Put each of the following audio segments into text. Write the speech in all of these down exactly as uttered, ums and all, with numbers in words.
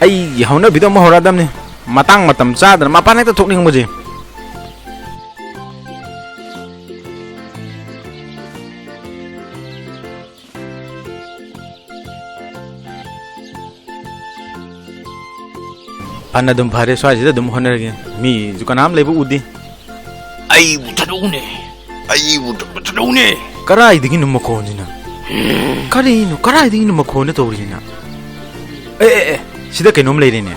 ꯑꯩꯒꯤ ꯍꯧꯅꯕꯤꯗꯣ ꯑꯃꯨꯛ ꯍꯧꯔꯛꯑꯗꯝꯅꯤ꯫ ꯃꯇꯥꯡ ꯃꯇꯝ ꯆꯥꯗꯅ ꯃꯄꯥꯟ ꯍꯦꯛꯇ ꯊꯣꯛꯅꯤꯡꯕꯁꯦ꯫ ꯐꯅ ꯑꯗꯨꯝ ꯐꯔꯦ, ꯁ꯭ꯋꯥꯏꯁꯤꯗ ꯑꯗꯨꯝ ꯍꯣꯠꯅꯔꯒꯦ꯫ ꯃꯤꯁꯨ ꯀꯅꯥꯝ ꯂꯩꯕ ꯎꯗꯦ꯫ ꯑꯩꯕꯨ ꯊꯥꯗꯣꯛꯎꯅꯦ, ꯑꯩꯕꯨ ꯊꯥꯗꯣꯛꯎꯅꯦ꯫ ꯀꯔꯥꯏꯗꯒꯤꯅꯣ ꯃꯈꯣꯟꯁꯤꯅ? ꯀꯔꯤꯅꯣ? ꯀꯔꯥꯏꯗꯒꯤꯅꯣ ꯃꯈꯣꯟꯅ ꯇꯧꯔꯤꯁꯤꯅ? ꯑꯦ, ꯑꯦ, ꯑꯦ, ꯁꯤꯗ ꯀꯩꯅꯣꯝ ꯂꯩꯔꯦꯅꯦ꯫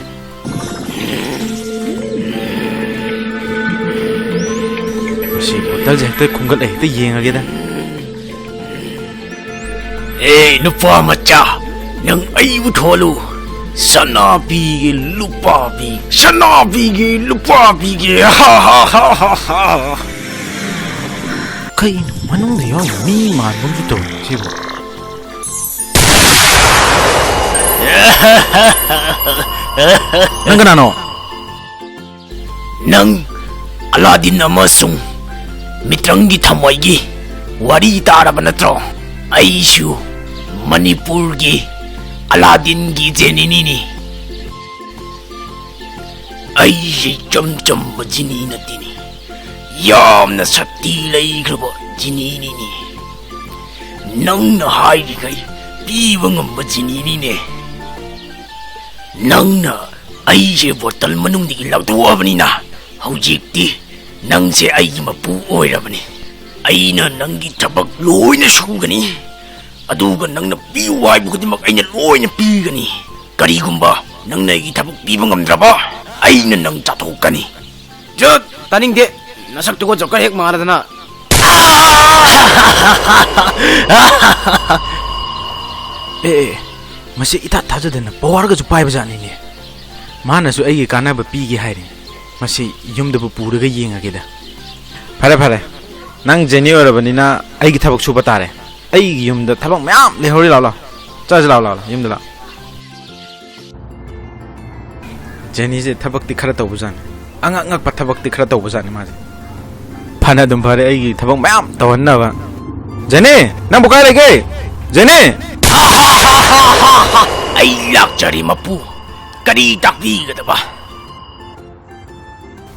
ꯃꯁꯤ ꯕꯣꯇꯜꯁꯦ ꯍꯦꯛꯇ ꯈꯨꯝꯒꯠꯂ ꯍꯦꯛꯇ ꯌꯦꯡꯉꯒꯦꯗ꯫ ꯑꯦ, ꯅꯨꯄꯥ ꯃꯆꯥ, ꯅꯪ ꯑꯩꯕꯨ ꯊꯣꯜꯂꯨ꯫ ꯁꯅꯥ ꯄꯤꯒꯦ, ꯂꯨꯄꯥ ꯄꯤ-, ꯁꯅꯥ ꯄꯤꯒꯦ, ꯂꯨꯄꯥ ꯄꯤꯒꯦ꯫ ꯍꯥ, ꯍꯥ, ꯍꯥ, ꯍꯥ, ꯍꯥ꯫ ꯀꯩꯅꯣ ꯃꯅꯨꯡꯗ ꯌꯥꯎꯔꯤ ꯃꯤ ꯃꯥꯟꯕ ꯑꯃꯁꯨ ꯇꯧꯔꯤ ꯁꯤꯕꯨ? ꯅꯪ ꯀꯅꯥꯅꯣ? ꯅꯪ ꯑꯂꯥꯗꯤꯟ ꯑꯃꯁꯨꯡ ꯃꯤꯇ꯭ꯔꯪꯒꯤ ꯊꯃꯣꯏꯒꯤ ꯋꯥꯔꯤ ꯇꯥꯔꯕ ꯅꯠꯇ꯭ꯔꯣ? ꯑꯩꯁꯨ ꯃꯅꯤꯄꯨꯔꯒꯤ ꯑꯂꯥꯗꯤꯟꯒꯤ ꯖꯦꯅꯤꯅꯤꯅꯤ꯫ ꯑꯩꯁꯦ ꯏꯆꯝ ꯆꯝꯕ ꯖꯤꯅꯤ ꯅꯠꯇꯦꯅꯤ, ꯌꯥꯝꯅ ꯁꯛꯇꯤ ꯂꯩꯈ꯭ꯔꯕ ꯖꯤꯅꯤꯅꯤꯅꯤ꯫ ꯅꯪꯅ ꯍꯥꯏꯔꯤꯈꯩ ꯄꯤꯕ ꯉꯝꯕ ꯖꯤꯅꯤꯅꯤꯅꯦ꯫ ꯅꯪꯅ ꯑꯩꯁꯦ ꯕꯣꯇꯜ ꯃꯅꯨꯡꯗꯒꯤ ꯂꯧꯊꯣꯛꯑꯕꯅꯤꯅ, ꯍꯧꯖꯤꯛꯇꯤ ꯅꯪꯁꯦ ꯑꯩꯒꯤ ꯃꯄꯨ ꯑꯣꯏꯔꯕꯅꯤ꯫ ꯑꯩꯅ ꯅꯪꯒꯤ ꯊꯕꯛ ꯂꯣꯏꯅ ꯁꯨꯒꯅꯤ, ꯑꯗꯨꯒ ꯅꯪꯅ ꯄꯤꯌꯨ ꯍꯥꯏꯕ ꯈꯨꯗꯤꯡꯃꯛ ꯑꯩꯅ ꯂꯣꯏꯅ ꯄꯤꯒꯅꯤ꯫ ꯀꯔꯤꯒꯨꯝꯕ ꯅꯪꯅ ꯑꯩꯒꯤ ꯊꯕꯛ ꯄꯤꯕ ꯉꯝꯗ꯭ꯔꯕ, ꯑꯩꯅ ꯅꯪ ꯆꯥꯊꯣꯛꯀꯅꯤ꯫ ꯖꯠ! ꯇꯥꯅꯤꯡꯗꯦ꯫ ꯅꯁꯛꯇꯨꯒ ꯖꯣꯀꯔ ꯍꯦꯛ ꯃꯥꯟꯅꯗꯅ꯫ ꯑꯦ, ꯑꯦ, ꯃꯁꯤ ꯏꯊꯥ ꯊꯥꯖꯗꯅ ꯄꯋꯥꯔꯒꯁꯨ ꯄꯥꯏꯕ ꯖꯥꯠꯅꯤꯅꯦ꯫ ꯃꯥꯅꯁꯨ ꯑꯩꯒꯤ ꯀꯥꯟꯅꯕ ꯄꯤꯒꯦ ꯍꯥꯏꯔꯤ꯫ ꯃꯁꯤ ꯌꯨꯝꯗꯕꯨ ꯄꯨꯔꯒ ꯌꯦꯡꯉꯒꯦꯗ꯫ ꯐꯔꯦ, ꯐꯔꯦ, ꯅꯪ ꯖꯦꯅꯤ ꯑꯣꯏꯔꯕꯅꯤꯅ ꯑꯩꯒꯤ ꯊꯕꯛ ꯁꯨꯕ ꯇꯥꯔꯦ꯫ ꯑꯩꯒꯤ ꯌꯨꯝꯗ ꯊꯕꯛ ꯃꯌꯥꯝ ꯂꯩꯍꯧꯔꯤ꯫ ꯂꯥꯛꯑꯣ, ꯂꯥꯛꯑꯣ, ꯆꯥꯁꯤ ꯂꯥꯛꯑꯣ, ꯂꯥꯛꯑꯣ, ꯂꯥꯛꯑꯣ, ꯌꯨꯝꯗ ꯂꯥꯛꯑꯣ꯫ ꯖꯦꯅꯤꯁꯦ ꯊꯕꯛꯇꯤ ꯈꯔ ꯇꯧꯕꯖꯥꯠꯅꯤ꯫ ꯑꯉꯛ ꯑꯉꯛꯄ ꯊꯕꯛꯇꯤ ꯈꯔ ꯇꯧꯕꯖꯥꯠꯅꯤ ꯃꯥꯁꯦ꯫ ꯐꯅ ꯑꯗꯨꯝ ꯐꯔꯦ, ꯑꯩꯒꯤ ꯊꯕꯛ ꯃꯌꯥꯝ ꯇꯧꯍꯟꯅꯕ꯫ ꯖꯦꯅꯤ, ꯅꯪꯕꯨ ꯀꯥꯏ ꯂꯩꯒꯦ? ꯖꯦꯅꯤ! ꯑꯩ ꯂꯥꯛꯆꯔꯦ, ꯃꯄꯨ꯫ ꯀꯔꯤ ꯇꯥꯛꯄꯤꯒꯗꯕ?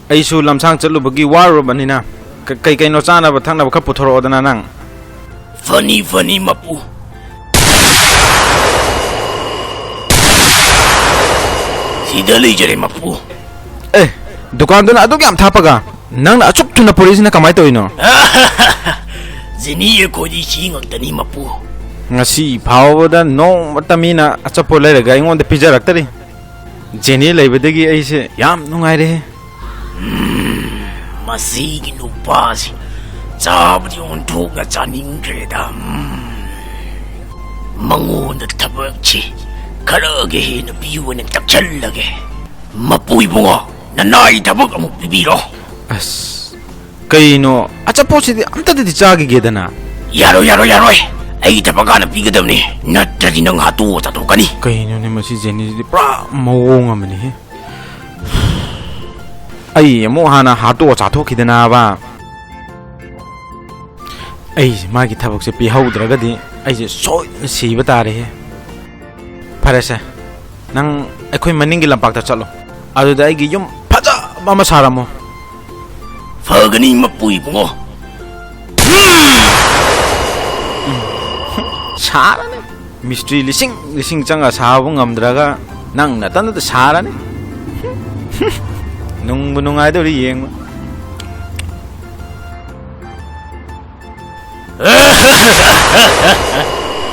ꯑꯩꯁꯨ ꯂꯝꯁꯥꯡ ꯆꯠꯂꯨꯕꯒꯤ ꯋꯥꯔꯨꯔꯕꯅꯤꯅ, ꯀ-, ꯀꯩ ꯀꯩꯅꯣ ꯆꯥꯅꯕ ꯊꯛꯅꯕ ꯈꯔ ꯄꯨꯊꯣꯔꯛꯑꯣꯗꯅ ꯅꯪ꯫ ꯐꯅꯤ, ꯐꯅꯤ, ꯃꯄꯨ꯫ ꯁꯤꯗ ꯂꯩꯖꯔꯦ, ꯃꯄꯨ꯫ ꯑꯦ, ꯗꯨꯀꯥꯟꯗꯨꯅ ꯑꯗꯨꯛ ꯌꯥꯝ ꯊꯥꯞꯄꯒ ꯅꯪꯅ ꯑꯁꯨꯛ ꯊꯨꯅ ꯄꯨꯔꯛꯏꯁꯤꯅ ꯀꯃꯥꯏꯅ ꯇꯧꯔꯤꯅꯣ? ꯖꯦꯅꯤ, ꯑꯩꯈꯣꯏꯗꯤ ꯁꯤ ꯉꯥꯛꯇꯅꯤ, ꯃꯄꯨ꯫ ꯉꯁꯤ ꯐꯥꯎꯕꯗ ꯅꯣꯡꯃꯇ ꯃꯤꯅ ꯑꯆꯥꯄꯣꯠ ꯂꯩꯔꯒ ꯑꯩꯉꯣꯟꯗ ꯄꯤꯖꯔꯛꯇꯔꯤ꯫ ꯖꯦꯅꯤ ꯂꯩꯕꯗꯒꯤ ꯑꯩꯁꯦ ꯌꯥꯝ ꯅꯨꯡꯉꯥꯏꯔꯦ꯫ ꯎꯝ, ꯃꯁꯤꯒꯤ ꯅꯨꯄꯥꯁꯤ ꯆꯥꯕꯗꯤ ꯑꯣꯟꯊꯣꯛꯅ ꯆꯥꯅꯤꯡꯗ꯭ꯔꯦꯗ꯫ ꯎꯝ, ꯃꯉꯣꯟꯗ ꯊꯕꯛꯁꯤ ꯈꯔꯒ ꯍꯦꯟꯅ ꯄꯤꯌꯨꯅ ꯇꯛꯁꯜꯂꯒꯦ꯫ ꯃꯄꯨ ꯏꯕꯨꯡꯉꯣ, ꯅꯅꯥꯏ ꯊꯕꯛ ꯑꯃꯨꯛ ꯄꯤꯕꯤꯔꯣ꯫ ꯑꯁ, ꯀꯩꯅꯣ, ꯑꯆꯥꯄꯣꯠꯁꯤꯗꯤ ꯑꯝꯇꯗꯗꯤ ꯆꯥꯈꯤꯒꯦꯗꯅ꯫ ꯌꯥꯔꯣꯏ, ꯌꯥꯔꯣꯏ, ꯌꯥꯔꯣꯏ꯫ ꯑꯩꯒꯤ ꯊꯕꯛ ꯍꯥꯟꯅ ꯄꯤꯒꯗꯕꯅꯤ, ꯅꯠꯇ꯭ꯔꯗꯤ ꯅꯪ ꯍꯥꯠꯇꯣꯛꯑ ꯆꯥꯊꯣꯛꯀꯅꯤ꯫ ꯀꯩꯅꯣꯅꯦ, ꯃꯁꯤ ꯖꯦꯅꯤꯁꯤꯗꯤ ꯄꯨꯔꯥ ꯃꯑꯣꯡ ꯑꯃꯅꯤꯍꯦ꯫ ꯑꯩ ꯑꯃꯨꯛ ꯍꯥꯟꯅ ꯍꯥꯠꯇꯣꯛꯑ ꯆꯥꯊꯣꯛꯈꯤꯗꯅꯕ꯫ ꯑꯩꯁꯦ ꯃꯥꯒꯤ ꯊꯕꯛꯁꯦ ꯄꯤꯍꯧꯗ꯭ꯔꯒꯗꯤ ꯑꯩꯁꯦ ꯁꯣꯏꯗꯅ ꯁꯤꯕ ꯇꯥꯔꯦꯍꯦ꯫ ꯐꯔꯦꯁꯦ, ꯅꯪ ꯑꯩꯈꯣꯏ ꯃꯅꯤꯡꯒꯤ ꯂꯝꯄꯥꯛꯇ ꯆꯠꯂꯣ, ꯑꯗꯨꯗ ꯑꯩꯒꯤ ꯌꯨꯝ ꯐꯖꯕ ꯑꯃ ꯁꯥꯔꯝꯃꯣ꯫ ꯐꯒꯅꯤ, ꯃꯄꯨ ꯏꯕꯨꯡꯉꯣ꯫ ꯎꯝ, ꯁꯥꯔꯅꯤ꯫ ꯃꯤꯁꯇ꯭ꯔꯤ ꯂꯤꯁꯤꯡ ꯂꯤꯁꯤꯡ ꯆꯪꯉ ꯁꯥꯕ ꯉꯝꯗ꯭ꯔꯒ ꯅꯪ ꯅꯇꯟꯗꯨꯗ ꯁꯥꯔꯅꯤ꯫ ꯅꯨꯡꯕꯨ ꯅꯨꯡꯉꯥꯏꯗꯧꯔꯤ ꯌꯦꯡꯕ꯫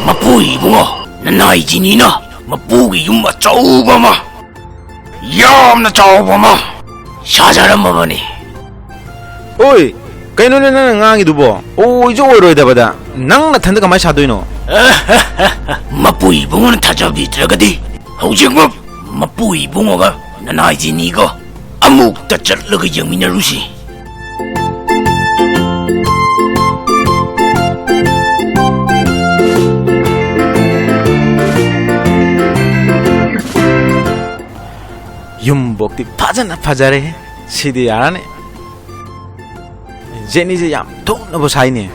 ꯃꯄꯨ ꯏꯕꯨꯡꯉꯣ, ꯅꯅꯥꯏ ꯖꯤꯅꯤꯅ ꯃꯄꯨꯒꯤ ꯌꯨꯝ ꯑꯆꯧꯕ ꯑꯃ, ꯌꯥꯝꯅ ꯆꯥꯎꯕ ꯑꯃ ꯁꯥꯖꯔꯝꯃꯕꯅꯤ꯫ ꯑꯣꯏ, ꯀꯩꯅꯣꯅꯦ ꯅꯪꯅ ꯉꯥꯡꯉꯤꯗꯨꯕꯣ? ꯑꯣꯏꯁꯨ ꯑꯣꯏꯔꯣꯏꯗꯕꯗ ꯅꯪ ꯅꯊꯟꯗ ꯀꯃꯥꯏꯅ ꯁꯥꯗꯣꯏꯅꯣ? ꯃꯄꯨ ꯏꯕꯨꯡꯉꯣꯅ ꯊꯥꯖꯕꯤꯗ꯭ꯔꯒꯗꯤ ꯍꯧꯖꯤꯛꯃꯛ ꯃꯄꯨ ꯏꯕꯨꯡꯉꯣꯒ ꯅꯅꯥꯏ ꯖꯤꯅꯤꯒ ꯑꯃꯨꯛꯇ ꯆꯠꯂꯒ ꯌꯦꯡꯃꯤꯟꯅꯔꯨꯁꯤ꯫ ꯌꯨꯝꯕꯣꯛꯇꯤ ꯐꯖꯅ ꯐꯖꯔꯦ꯫ ꯁꯤꯗꯤ ꯌꯥꯔꯅꯤ꯫ ꯖꯦꯅꯤꯁꯦ ꯌꯥꯝ ꯊꯨꯅꯕꯨ ꯁꯥꯏꯅꯦ꯫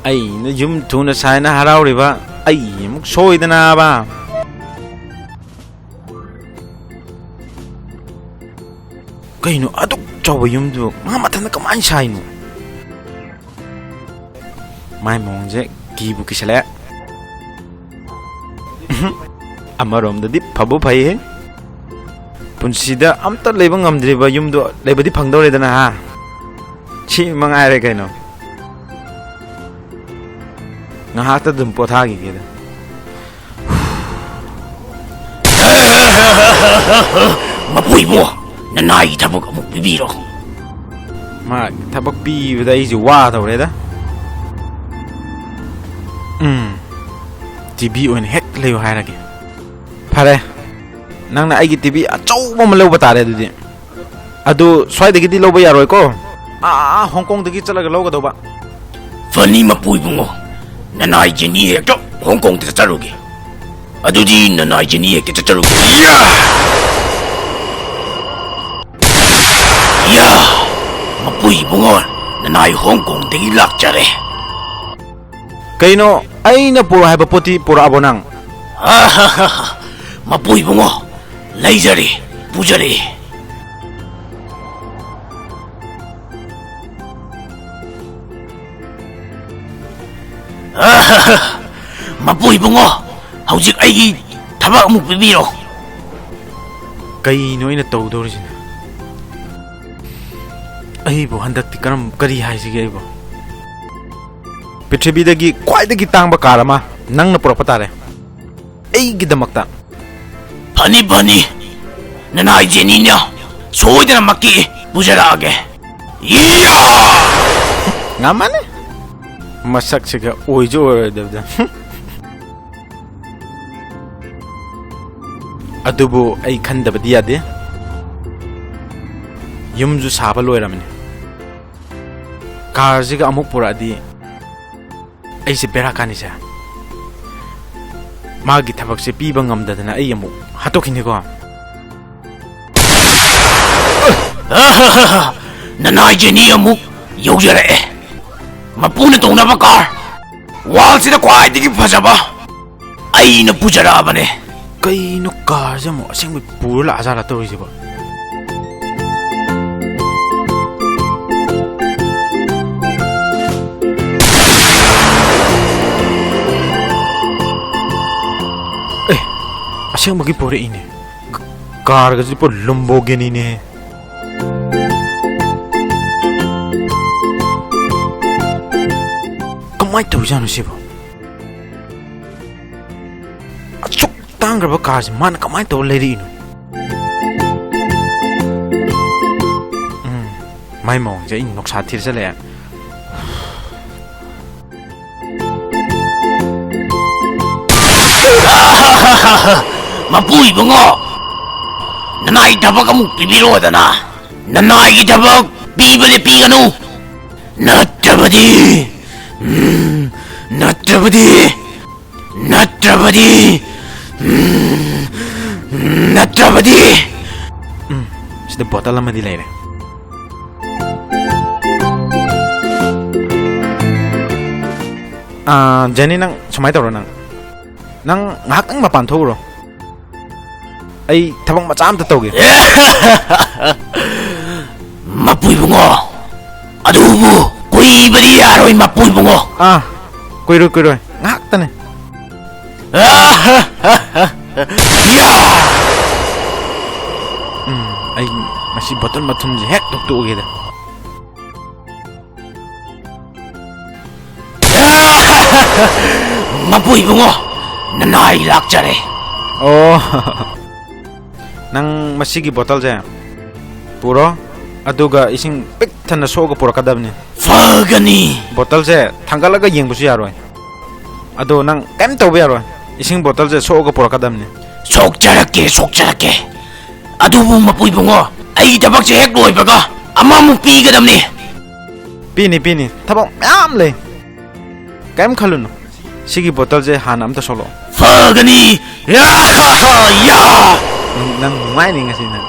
ꯑꯩꯅ ꯌꯨꯝ ꯊꯨꯅ ꯁꯥꯏꯅ ꯍꯔꯥꯎꯔꯤꯕ, ꯑꯩ ꯑꯃꯨꯛ ꯁꯣꯏꯗꯅꯕ꯫ ꯀꯩꯅꯣ ꯑꯗꯨꯛ ꯆꯥꯎꯕ ꯌꯨꯝꯗꯨ ꯃꯥ ꯃꯊꯟꯇ ꯀꯃꯥꯏꯅ ꯁꯥꯏꯅꯣ? ꯃꯥꯏ ꯃꯑꯣꯡꯁꯦ ꯀꯤꯕꯨ ꯀꯤꯁꯜꯂꯛꯑꯦ꯫ ꯑꯃꯔꯣꯝꯗꯗꯤ ꯐꯕꯨ ꯐꯩꯍꯦ꯫ ꯄꯨꯟꯁꯤꯗ ꯑꯝꯇ ꯂꯩꯕ ꯉꯝꯗ꯭ꯔꯤꯕ ꯌꯨꯝꯗꯣ ꯂꯩꯕꯗꯤ ꯐꯪꯗꯧꯔꯦꯗꯅ, ꯍꯥ? ꯁꯤ ꯃꯉꯥꯏꯔꯦ ꯀꯩꯅꯣ꯫ ꯉꯥꯏꯍꯥꯛꯇ ꯑꯗꯨꯝ ꯄꯣꯊꯥꯈꯤꯒꯦꯗ꯫ ꯃꯄꯨ ꯏꯕꯨꯡꯉꯣ, ꯅꯅꯥꯏꯒꯤ ꯊꯕꯛ ꯑꯃꯨꯛ ꯄꯤꯕꯤꯔꯣ꯫ ꯃꯥ ꯊꯕꯛ ꯄꯤꯕꯗ ꯑꯩꯁꯦ ꯋꯥꯗꯧꯔꯦꯗ꯫ ꯎꯝ, ꯇꯤ ꯚꯤ ꯑꯣꯏꯅ ꯍꯦꯛ ꯂꯩꯌꯨ ꯍꯥꯏꯔꯒꯦ꯫ ꯐꯔꯦ, ꯅꯪꯅ ꯑꯩꯒꯤ ꯇꯤ ꯚꯤ ꯑꯆꯧꯕ ꯑꯃ ꯂꯧꯕ ꯇꯥꯔꯦ ꯑꯗꯨꯗꯤ꯫ ꯑꯗꯨ ꯁ꯭ꯋꯥꯏꯗꯒꯤꯗꯤ ꯂꯧꯕ ꯌꯥꯔꯣꯏꯀꯣ? ꯑꯥ, ꯍꯣꯡꯀꯣꯡꯗꯒꯤ ꯆꯠꯂꯒ ꯂꯧꯒꯗꯧꯕ꯫ ꯐꯅꯤ ꯃꯄꯨ ꯏꯕꯨꯡꯉꯣ, ꯅꯅꯥꯏ ꯖꯦꯅꯤ ꯍꯦꯛꯇ ꯍꯣꯡꯀꯣꯡꯗ ꯆꯠꯆꯔꯨꯒꯦ꯫ ꯑꯗꯨꯗꯤ ꯅꯅꯥꯏ ꯖꯦꯅꯤ ꯍꯦꯛꯇ ꯆꯠꯆꯔꯨꯒꯦ꯫ ꯌꯥ! ꯌꯥ! ꯃꯄꯨ ꯏꯕꯨꯡꯉꯣ, ꯅꯅꯥꯏ ꯍꯣꯡꯀꯣꯡꯗꯒꯤ ꯂꯥꯛꯆꯔꯦ꯫ ꯀꯩꯅꯣ, ꯑꯩꯅ ꯄꯨꯔꯛꯑꯣ ꯍꯥꯏꯕ ꯄꯣꯠꯇꯤ ꯄꯨꯔꯛꯑꯕꯣ ꯅꯪ? ꯃꯄꯨ ꯏꯕꯨꯡꯉꯣ, ꯂꯩꯖꯔꯦ, ꯄꯨꯖꯔꯛꯑꯦ꯫ ꯃꯄꯨ ꯏꯕꯨꯡꯉꯣ, ꯍꯧꯖꯤꯛ ꯑꯩꯒꯤ ꯊꯕꯛ ꯑꯃꯨꯛ ꯄꯤꯕꯤꯔꯣ꯫ ꯀꯩꯅꯣ ꯑꯩꯅ ꯇꯧꯗꯧꯔꯤꯁꯤꯅ? ꯑꯩꯕꯨ ꯍꯟꯗꯛꯇꯤ ꯀꯔꯝ, ꯀꯔꯤ ꯍꯥꯏꯁꯤꯒꯦ ꯑꯩꯕꯨ? ꯄ꯭ꯔꯤꯊꯤꯕꯤꯗꯒꯤ ꯈ꯭ꯋꯥꯏꯗꯒꯤ ꯇꯥꯡꯕ ꯀꯥꯔ ꯑꯃ ꯅꯪꯅ ꯄꯨꯔꯛꯄ ꯇꯥꯔꯦ ꯑꯩꯒꯤꯗꯃꯛꯇ꯫ ꯐꯅꯤ, ꯐꯅꯤ꯫ ꯅꯅꯥꯏ ꯖꯦꯅꯤꯅ ꯁꯣꯏꯗꯅꯃꯛꯀꯤ ꯄꯨꯖꯔꯛꯑꯒꯦ꯫ ꯏꯌꯥ! ꯉꯝꯃꯅꯤ꯫ ꯃꯁꯛꯁꯤꯒ ꯑꯣꯏꯁꯨ ꯑꯣꯏꯔꯣꯏꯗꯕꯗ꯫ ꯑꯗꯨꯕꯨ ꯑꯩ ꯈꯟꯗꯕꯗꯤ ꯌꯥꯗꯦ꯫ ꯌꯨꯝꯁꯨ ꯁꯥꯕ ꯂꯣꯏꯔꯕꯅꯤ꯫ ꯀꯥꯔꯁꯤꯒ ꯑꯃꯨꯛ ꯄꯨꯔꯛꯑꯗꯤ ꯑꯩꯁꯦ ꯕꯦꯔꯥ ꯀꯥꯅꯤꯁꯦ꯫ ꯃꯥꯒꯤ ꯊꯕꯛꯁꯦ ꯄꯤꯕ ꯉꯝꯗꯗꯅ ꯑꯩ ꯑꯃꯨꯛ ꯍꯥꯠꯇꯣꯛꯈꯤꯅꯤꯀꯣ꯫ ꯅꯅꯥꯏ ꯖꯦꯅꯤ ꯑꯃꯨꯛ ꯌꯧꯖꯔꯛꯑꯦ꯫ ꯃꯄꯨꯅ ꯇꯣꯡꯅꯕ ꯀꯥꯔ꯫ ꯋꯥꯔꯜꯁꯤꯗ ꯈ꯭ꯋꯥꯏꯗꯒꯤ ꯐꯖꯕ ꯑꯩꯅ ꯄꯨꯖꯔꯛꯑꯕꯅꯦ꯫ ꯀꯩꯅꯣ, ꯀꯥꯔꯁꯦ ꯑꯃꯨꯛ ꯑꯁꯦꯡꯕꯩ ꯄꯨꯔ ꯂꯥꯛꯑꯖꯥꯠꯂ ꯇꯧꯔꯤꯁꯤꯕꯣ? ꯑꯦ, ꯑꯁꯦꯡꯕꯒꯤ ꯄꯨꯔꯛꯏꯅꯦ꯫ ꯀ-, ꯀꯥꯔꯒꯁꯤ ꯄꯨꯔꯥ ꯂꯨꯝꯕꯣꯒꯤꯅꯤꯅꯦ꯫ ꯀꯃꯥꯏꯅ ꯇꯧꯔꯤꯖꯥꯠꯅꯣ ꯁꯤꯕꯣ? ꯑꯁꯨꯛ ꯇꯥꯡꯈ꯭ꯔꯕ ꯀꯥꯔꯁꯦ ꯃꯥꯅ ꯀꯃꯥꯏꯅ ꯇꯧꯔ ꯂꯩꯔꯛꯏꯅꯣ? ꯎꯝ, ꯃꯥꯏ ꯃꯑꯣꯡꯁꯦ ꯑꯩ ꯅꯨꯡꯁꯥ ꯊꯤꯔ ꯆꯠꯂꯛꯑꯦ꯫ ꯃꯄꯨ ꯏꯕꯨꯡꯉꯣ, ꯅꯅꯥꯏ ꯊꯕꯛ ꯑꯃꯨꯛ ꯄꯤꯕꯤꯔꯣꯗꯅ꯫ ꯅꯅꯥꯏꯒꯤ ꯊꯕꯛ ꯄꯤꯕꯗꯤ ꯄꯤꯒꯅꯨ꯫ ꯅꯠꯇ꯭ꯔꯕꯗꯤ, ꯎꯝ, ꯅꯠꯇ꯭ꯔꯕꯗꯤ, ꯅꯠꯇ꯭ꯔꯕꯗꯤ, ꯎꯝ, ꯅꯠꯇ꯭ꯔꯕꯗꯤ꯫ ꯎꯝ, ꯁꯤꯗ ꯕꯣꯇꯜ ꯑꯃꯗꯤ ꯂꯩꯔꯦ꯫ ꯑꯥ, ꯖꯦꯅꯤ, ꯅꯪ ꯁꯨꯃꯥꯏꯅ ꯇꯧꯔꯣ, ꯅꯪ, ꯅꯪ ꯉꯥꯏꯍꯥꯛꯇꯪ ꯃꯄꯥꯟ ꯊꯣꯛꯎꯔꯣ꯫ ꯑꯩ ꯊꯕꯛ ꯃꯆꯥ ꯑꯝꯇ ꯇꯧꯒꯦ꯫ ꯃꯄꯨ ꯏꯕꯨꯡꯉꯣ, ꯑꯗꯨꯕꯨ ꯀꯨꯏꯕꯗꯤ ꯌꯥꯔꯣꯏ, ꯃꯄꯨ ꯏꯕꯨꯡꯉꯣ꯫ ꯑꯥ, ꯀꯨꯏꯔꯣꯏ, ꯀꯨꯏꯔꯣꯏ, ꯉꯥꯏꯍꯥꯛꯇꯅꯦ꯫ ꯌꯥ! ꯎꯝ, ꯑꯩ ꯃꯁꯤ ꯕꯣꯇꯜ ꯃꯊꯨꯝꯁꯦ ꯍꯦꯛ ꯇꯣꯛꯇꯣꯛꯑꯒꯦꯗ꯫ ꯃꯄꯨ ꯏꯕꯨꯡꯉꯣ, ꯅꯅꯥꯏ ꯂꯥꯛꯆꯔꯦ꯫ ꯑꯣ, ꯅꯪ ꯃꯁꯤꯒꯤ ꯕꯣꯇꯜꯁꯦ ꯄꯨꯔꯣ, ꯑꯗꯨꯒ ꯏꯁꯤꯡ ꯄꯤꯛ ꯊꯟꯅ ꯁꯣꯛꯑꯒ ꯄꯨꯔꯛꯀꯗꯕꯅꯤ꯫ ꯐꯒꯅꯤ꯫ ꯕꯣꯇꯜꯁꯦ ꯊꯥꯡꯒꯠꯂꯒ ꯌꯦꯡꯕꯁꯨ ꯌꯥꯔꯣꯏ꯫ ꯑꯗꯣ ꯅꯪ ꯀꯩꯝ ꯇꯧꯕ ꯌꯥꯔꯣꯏ, ꯏꯁꯤꯡ ꯕꯣꯇꯜꯁꯦ ꯁꯣꯛꯑꯒ ꯄꯨꯔꯛꯀꯗꯕꯅꯤ꯫ ꯁꯣꯛꯆꯔꯛꯀꯦ, ꯁꯣꯛꯆꯔꯛꯀꯦ꯫ ꯑꯗꯨꯕꯨ ꯃꯄꯨ ꯏꯕꯨꯡꯉꯣ, ꯑꯩꯒꯤ ꯊꯕꯛꯁꯦ ꯍꯦꯛ ꯂꯣꯏꯕꯒ ꯑꯃꯃꯨꯛ ꯄꯤꯒꯗꯕꯅꯤ꯫ ꯄꯤꯅꯤ, ꯄꯤꯅꯤ, ꯊꯕꯛ ꯃꯌꯥꯝ ꯂꯩ, ꯀꯩꯝ ꯈꯜꯂꯨꯅꯨ꯫ ꯁꯤꯒꯤ ꯕꯣꯇꯜꯁꯦ ꯍꯥꯟꯅ ꯑꯝꯇ ꯁꯣꯛꯂꯛꯑꯣ꯫ ꯐꯒꯅꯤ꯫ ꯌꯥ! ꯌꯥ! ꯅꯪ, ꯅꯪ ꯅꯨꯡꯉꯥꯏꯅꯤ ꯉꯁꯤ ꯅꯪ꯫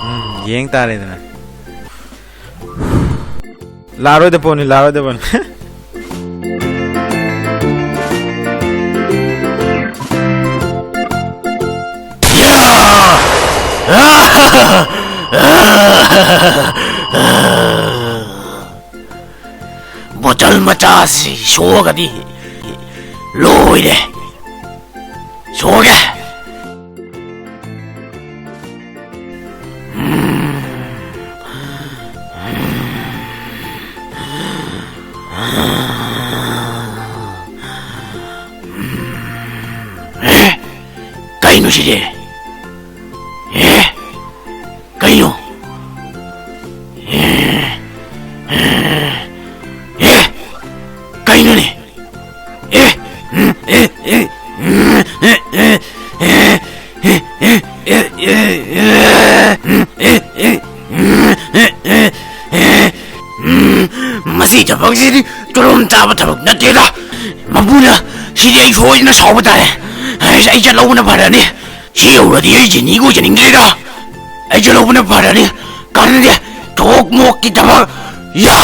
ꯎꯝ, ꯌꯦꯡ ꯇꯥꯔꯦꯗꯅ꯫ ꯂꯥꯛꯑꯔꯣꯏꯗ ꯄꯣꯠꯅꯤ, ꯂꯥꯛꯑꯔꯣꯏꯗ ꯄꯣꯠꯅꯤ꯫ ꯕꯣꯇꯜ ꯃꯆꯥꯁꯤ ꯁꯣꯛꯑꯒꯗꯤ ꯂꯣꯏꯔꯦ꯫ ꯁꯣꯛꯑꯒꯦ꯫ ꯑꯦ? ꯀꯩꯅꯣ ꯁꯤꯗꯤ? ꯑꯦ? ꯀꯩꯅꯣ? ꯑꯦ? ꯑꯦ? ꯑꯦ? ꯀꯩꯅꯣꯅꯦ? ꯑꯦ? ꯎꯝ, ꯑꯦ, ꯑꯦ, ꯎꯝ, ꯑꯦ, ꯑꯦ, ꯑꯦ, ꯑꯦ, ꯑꯦ, ꯑꯦ, ꯑꯦ, ꯎꯝ, ꯑꯦ, ꯑꯦ, ꯎꯝ, ꯑꯦ, ꯑꯦ, ꯑꯦ, ꯎꯝ, ꯃꯁꯤ ꯊꯕꯛꯁꯤꯗꯤ ꯇꯣꯂꯣꯝ ꯆꯥꯕ ꯊꯕꯛ ꯅꯠꯇꯦꯗ꯫ ꯃꯄꯨꯅ ꯁꯤꯗꯤ ꯑꯩ ꯁꯣꯏꯗꯅ ꯁꯥꯎꯕ ꯇꯥꯔꯦ꯫ ꯑꯩ, ꯑꯩ ꯆꯠꯍꯧꯕꯅ ꯐꯔꯅꯤ꯫ ꯁꯤ ꯌꯧꯔꯗꯤ ꯑꯩ ꯖꯦꯅꯤꯒ ꯑꯣꯏꯖꯅꯤꯡꯗ꯭ꯔꯦꯗ꯫ ꯑꯩ ꯆꯠꯍꯧꯕꯅ ꯐꯔꯅꯤ꯫ ꯀꯥꯟꯅꯗꯦ꯫ ꯊꯣꯛ ꯃꯣꯛꯀꯤ ꯊꯕꯛ꯫ ꯌꯥ!